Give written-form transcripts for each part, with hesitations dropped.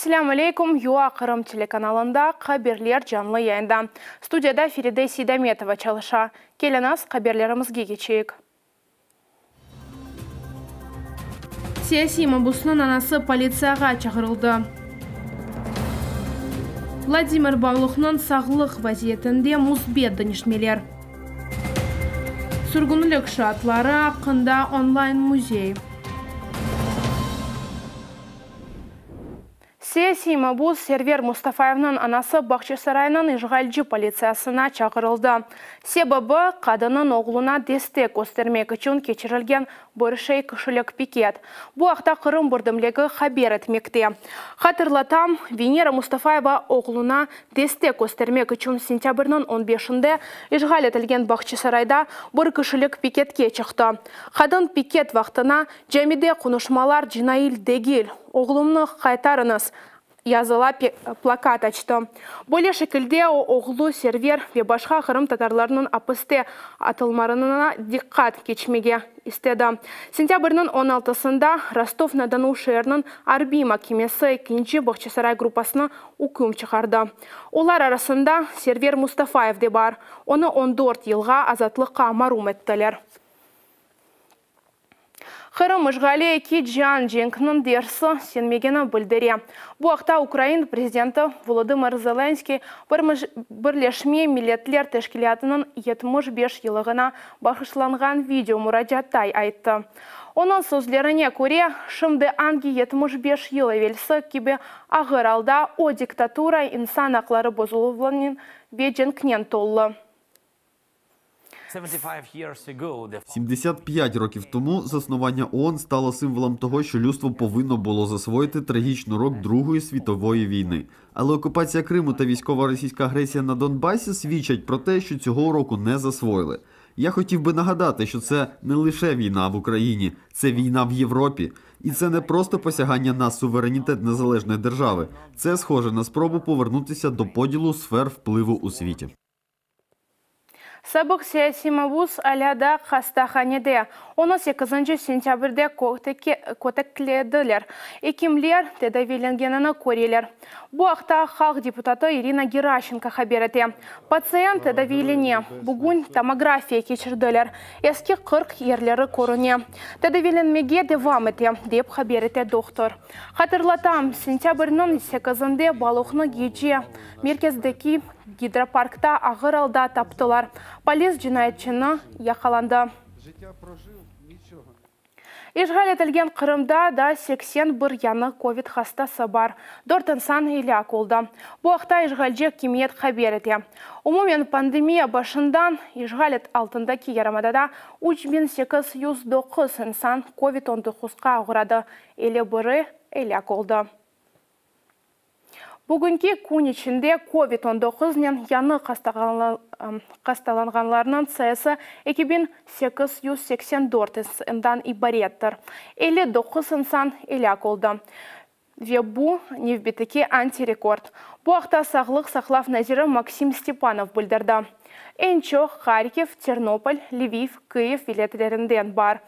Selâm aleyküm, UA Qırım telekanalında Haberler canlı yayında. Studiyada Feride Seydametova çalışa. Keliñiz, haberlerimizge keçeyik. Siyasiy mabusnıñ anası politsiyağa çağırıldı. Vladimir Baluhnıñ sağlıq vaziyetinde müsbet deñişmeler. Sürgünlik şaatları aqqında online müzey. Siyasiy mabus Server Mustafayevniñ anası Bağçasaraynıñ işğalci politsiyasına çağırıldı. Sebebi, qadınıñ oğluna destek köstermek içün keçirilgen bir şey kişilik piket. Bu aqta Qırım birdemligi haber etmekte. Hatırlatam, Venera Mustafayeva oğluna destek köstermek içün sentâbrniñ on beşinde işğal etilgen Bağçasarayda bir kişilik piketke çıqtı. Qadın piket vaqtına Camide qonuşmalar cinail degil, oğlumnı qaytarıñız! yazıla plakat açtı. Böyle şekilde o, oğlu Server ve başqa qırımtatarlarnıñ apiste atılmarınına diqqat keçmege istedi. Sentâbrniñ on altısında Rostov-na-Donu şeeriniñ arbiy makemesi ekinci Bağçasaray gruppasına üküm çıqardı. Olar arasında Server Mustafayev de bar. Onı 14 yılğa azatlıqqa marum ettiler. Qırım işğali eki cian cenkniñ dersi siñmegeni bildire. Bu aqta Ukraina prezidenti Volodımır Zelenskıy Birleşme Milletler Teşkilâtınıñ 75 yıllığına bağışlanğan video muracaatta ayttı. Onıñ sözlerine köre, şimdi angi 75 yıl evelsi kibi ağır alda o diktatura, insan aqları bozuluvınen ve cenknen tolu. 75 років тому заснування ООН стало символом того, що людство повинно було засвоїти трагічний урок Другої світової війни. Але окупація Криму та військова російська агресія на Донбасі свідчать про те, що цього уроку не засвоїли. Я хотів би нагадати, що це не лише війна в Україні, це війна в Європі. І це не просто посягання на суверенітет незалежної держави. Це схоже на спробу повернутися до поділу сфер впливу у світі. Sabıq siyasiy mabus alâ daa hastahanede. Onı sekizinci sentâbrde köteklediler. Ekimler tedaviylengenini köreler. Bu aqta halq deputatı İrina Geraşenko haber ete. Patsiyent tedaviylene. Bugün tomografiya keçirdiler. Eski 40 yerleri körüne. Tedaviylenmege devam ete, dep haber ete doktor. Hatırlatam, sentâbrniñ sekizinde Baluhnı gece merkezdeki Gidroparkta ağır alda taptılar. Polis cinayetçini yaqalandı. İşğal etilgen Qırımda daa 81 yañı kövid hastası bar, dört insan elâk oldı. Bu aqta işğalci akimiyet haber ete. Umumen, pandemiya başından işğal altındaki yarımadada 3809 insan kövid on doquzqa oğradı, 51-i elâk oldı. Bugünki kün içinde kövid on doquznen yañı hastalanğanlarnıñ sayısı 2884 insandan ibarettir. 59 insan elâk oldı. Ve bu, nevbetteki antirekord. Bu aqta Sağlıq saqlav naziri Maksim Stepanov bildirdi. Eñ çoq Harkiv, Ternopol, Lviv, Kıyiv vilâyetlerinden bar.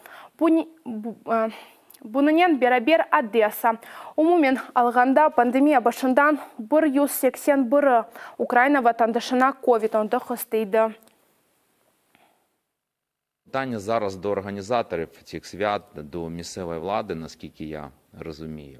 Bunınen beraber Odesa, umumen alğanda, pandemiya başından 181 Ukraina vatandaşına kövid 19 tiydi. Питання зараз до організаторів цих свят, до місцевої влади, наскільки я розумію.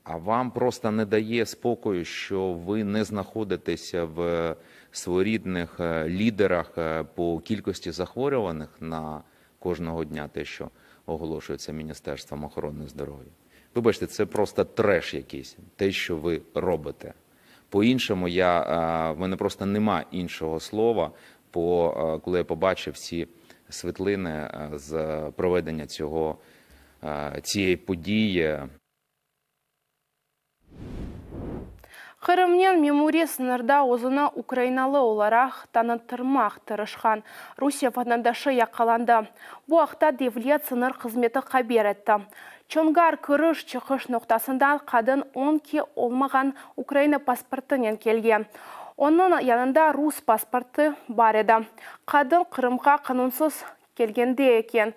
А вам просто не дає спокою, що ви не знаходитеся в своєрідних лідерах по кількості захворюваних на кожного дня, те, що оголошується Міністерством охорони здоров'я. Вибачте, це просто треш якийсь, те, що ви робите. По-іншому, в мене просто нема іншого слова, коли я побачив ці світлини з проведення цієї події. Qırımnen memuriy sıñırda özüni ukrainalı olaraq tanıttırmaq tırışqan Rusiye vatandaşı yaqalandı. Bu aqta Devlet sıñır hızmeti haber etti. Çonğar kiriş-çıqış noqtasından qadın onki olmağan Ukraina pasportınen kelgen. Onıñ yanında rus pasportı bar edi. Qadın Qırımğa qanunsız kelgende eken.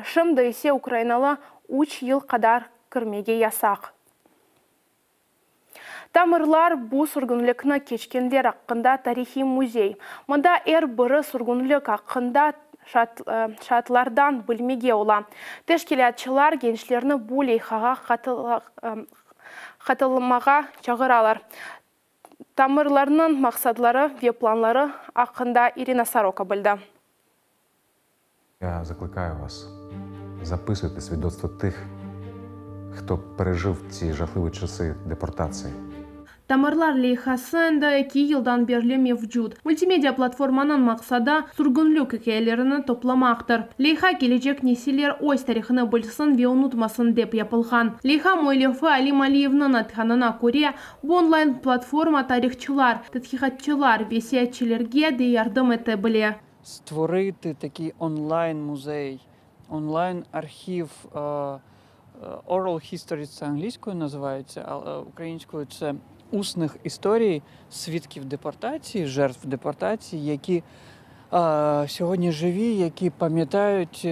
Şimdi ise ukrainalı üç yıl qadar kirmege yasaq. Tamırlar, bu sürgünlikni keçkenler aqqında tarihiy müzey. Mında er biri sürgünlik aqqında şaatlardan bilmege ola. Teşkilâtçılar gençlerni bu leyhağa qatılmağa çağıralar. Tamırlarnıñ maqsadları ve planları aqqında İrina Soroka bildi. Я закликаю вас, записуйте свідоцтво тих, хто пережив ці жахливі часи депортації. Tamırlar leyhası endi eki yıldan berli mevcut. Multimedia platformanıñ maqsadı, sürgünlik ikâyelerini toplamaqtır. Leyha kelecek nesiller öz tarihını bilsin ve unutmasın dep yapılğan. Leyha müellifi Alim Aliyevniñ aytqanına köre, bu onlayn platforma tarihçılar, tedqiqatçılar ve seyaatçilerge de yardım ete bile. Створити такий онлайн-музей, онлайн-архів oral history це англійською називається, а українською це усних історій свідків депортації, жертв депортації, які сьогодні живі, які пам'ятають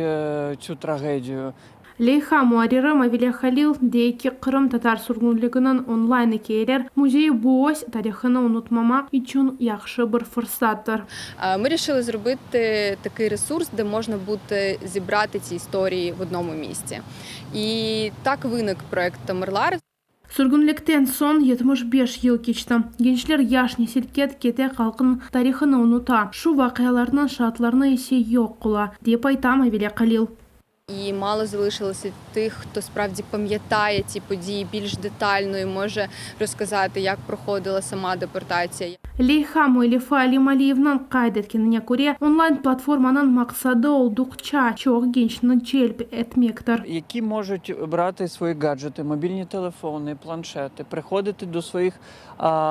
цю трагедію. Leyha muarriri Mavile Halil dey ki, qırımtatar sürgünliginiñ onlayn ikâyeler müzeyi bu öz tarihını unutmamaq içün yahşı bir fırsattır. Ми вирішили зробити такий ресурс, де можна буде зібрати ці історії в одному місці. І так виник проект Тамырлар. Sürgünlikten soñ 75 yıl keçti. Gençler, yaş nesil ket-kete halqınıñ tarihını unuta, şu vaqialarnıñ şaatlarını ise yoq qıla, dep ayta Mavile Halil. І мало залишилося тих, хто справді пам'ятає ці події більш детально і може розказати, як проходила сама депортація. Leyha müellifi Alim Aliyevniñ qayd etkenine köre, onlayn platformanıñ maqsadı olduqça çoq gençni celp etmektir. Які можуть брати свої гаджети, мобільні телефони, планшети, приходити до своїх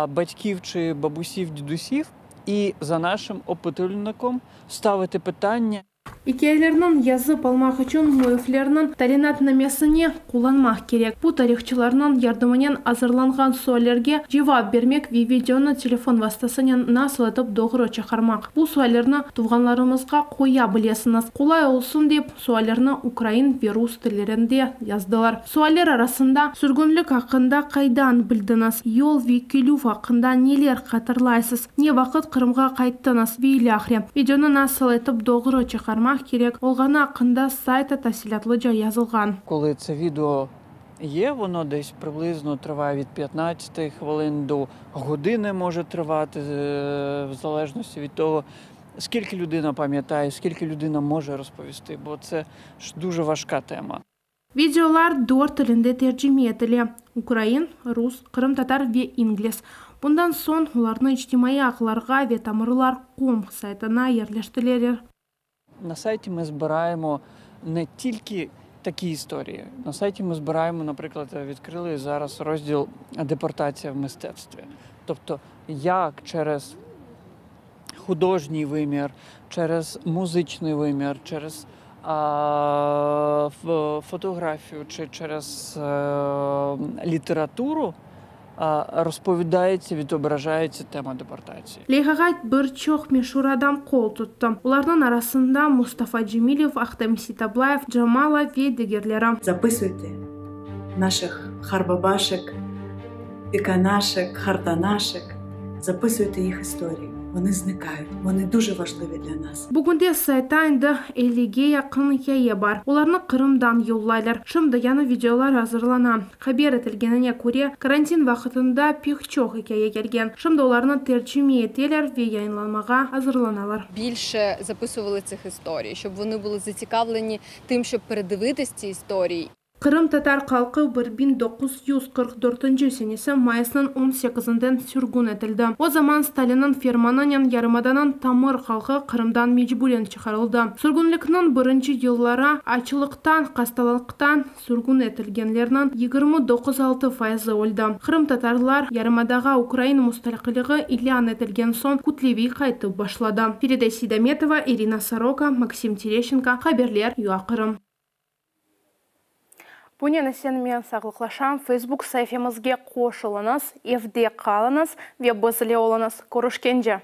батьків чи бабусів, дідусів і за нашим опитувальником ставити питання. İkâyelerniñ yazıp almaq içün müelliflerniñ talimatnamesini qullanmaq kerek. Bu, tarihçılarnıñ yardımınen azırlanğan suallerge cevap bermek ve videonı telefon vastasınen nasıl etip doğru çıqarmaq. Bu suallerni tuvğanlarıñızğa qoya bilesiñiz. Qolay olsun dep, suallerni ukrain ve rus tillerinde yazdılar. Sualler arasında, Sürgünlik aqqında qaydan bildiñiz? Yol ve kelüv aqqında neler hatırlaysız? Ne vaqıt Qırımğa qayttıñız? Ve ilâhre. Videonı nasıl etip doğru çıqarmaq kerek olğanı aqqında saytta tafsilâtlıca yazılğan. Коли це відео є, воно десь приблизно триває від 15 хвилин до години може тривати, в залежності від того, скільки людина пам'ятає, скільки людина може розповісти, бо це ж дуже важка тема. Videolar dört tilinde tercime etile, ukrain, rus, qırımtatar ve ingliz. Bundan soñ olarnı içtimaiy ağlarğa ve Tamırlar com saytına yerleştireler. На сайті ми збираємо не тільки такі історії. На сайті ми збираємо, наприклад, відкрили зараз розділ Депортація в мистецтві. Тобто, як через художній вимір, через музичний вимір, через фотографію чи через літературу розповідається, відображається тема депортації. Leyhağa bir çoq meşur adam qol tuttı. Olarnıñ arasında Mustafa Cemilev, Ahtem Seitablayev, Jamala ve digerleri. Записуйте наших харбабашек, піканашек, хартанашек. Записуйте їх історії. Вони зникають. Вони дуже важливі для нас. Bugünde saytta endi ellige yaqın ikâye bar. Olarnı Qırımdan yollaylar. Şimdi yañı videolar azırlana. Haber etilgenine köre, karantin vaqtında pek çoq ikâye kelgen. Şimdi olarnı tercime eteler ve yayınlanmağa azırlanalar. Більше записували цих історій, щоб вони були зацікавлені тим, щоб передивитись ці історії. Qırımtatar halqı 1944 dörtünci senesi mayısnıñ on sekizinden sürgün etildi. O zaman Stalinniñ fermanınen yarımadanıñ tamır halqı Qırımdan mecburen çıqarıldı. Sürgünlikniñ birinci yılları açlıqtan, hastalıqtan sürgün etilgenlerniñ 29 altı fayızı öldi. Qırımtatarlar yarımadağa Ukraina mustaqilligi ilân etilgen soñ kütleviy qaytıp başladı. Feride Seydametova, İrina Soroka, Maksim Tereşenko, haberler, UA-Qırım. Bunen ise men sağlıqlaşam. Facebook saifemizge qoşulıñız, evde qalıñız ve biz ile oluñız. Körüşkence!